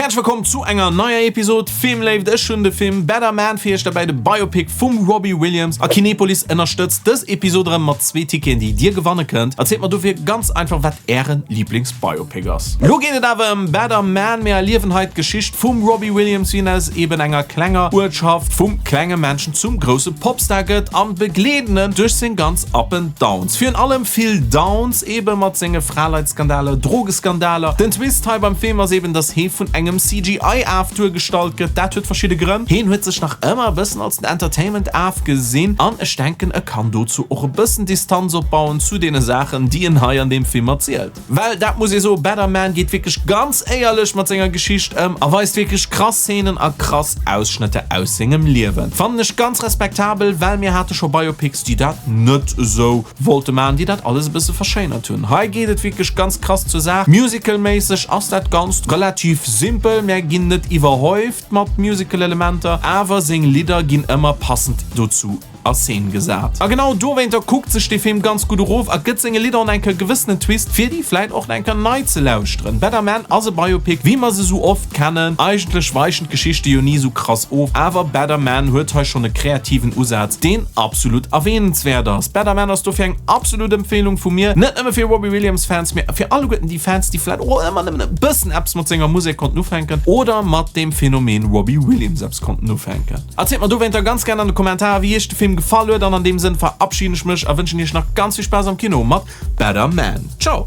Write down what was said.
Häerzlech wëllkomm zu enger neier Episod Filmléift. Ech hunn de Film Better Man fir iech derbäi, de Biopic vum Robbie Williams. A Kinepolis ënnerstëtzt dës Episod erëm mat zwee Ticketen, déi dir gewanne kënnt. Erzielt mer dofir ganz einfach, wat ären Liiblingsbiopic ass. Lo geet et awer ëm Better Man. Mir erliewen hei d'Geschicht vum Robbie Williams, wéi en aus eben enger klenger Uertschaft vum klenge Männchen zum grousse Popstar gëtt an begleeden en duerch seng ganz Up and Downs. Virun allem vill Downs ebe mat senge Fraleitskandaler, Drogeskandaler. Den Twist hei beim Film ass eben, dass hee vun engem CGI-Af duergestallt gëtt. Dat huet verschidde Grënn. Heen huet sech nach ëmmer e bëssen als den Entertainment-Af gesinn an ech denken, e kann dozou och e bëssen Distanz opbauen zu deene Saachen, déi en hei an deem Film erzielt. Well dat muss ee soen, Better Man geet wierklech ganz éierlech mat senger Geschicht ëm a weist wierklech krass Szenen a krass Ausschnëtter aus sengem Liewen. Fannen ech ganz respektabel, well mir hate scho Biopics, déi dat net esou wollte maachen, déi dat alles e bësse verschéinert hunn. Hei geet et wierklech ganz krass zur Saach. Musical-méisseg ass dat Ganzt relativ simpel, mär ginn net iwwerhäuft mat Musical-Elementer, awer seng Lidder ginn ëmmer passend dozou a Szene gesat. A genau dowéinter kuckt sech dee Film ganz gutt erof a gëtt senge Lidder och enker e gewëssenen Twist, fir déi vläit och enker nei ze lauschteren. Better Man ass e Biopic, wéi mer se sou oft kennen. Eigentlech weichen d'Geschichte jo ni sou krass of, awer Better Man huet hei schonn e kreativen Usaz, deen absolut erwähnenswäert ass. Better Man ass dofir eng absolut Empfehlung vu mir, net nëmme fir Robbie Williams Fans, mee fir alleguerten déi Fans, déi vläit och ëmmer nëmmen e bëssen eppes mat senger Musek konnten ufänken oder mat dem Phänomen Robbie Williams eppes konnten ufänken. Erzielt mer dowéinter ganz gär an de Kommentarer wéi iech de Film gefall huet an an deem Sënn verabschiden ech mech a wënschen iech nach ganz vill Spaass am Kino mat Better Man. Ciao!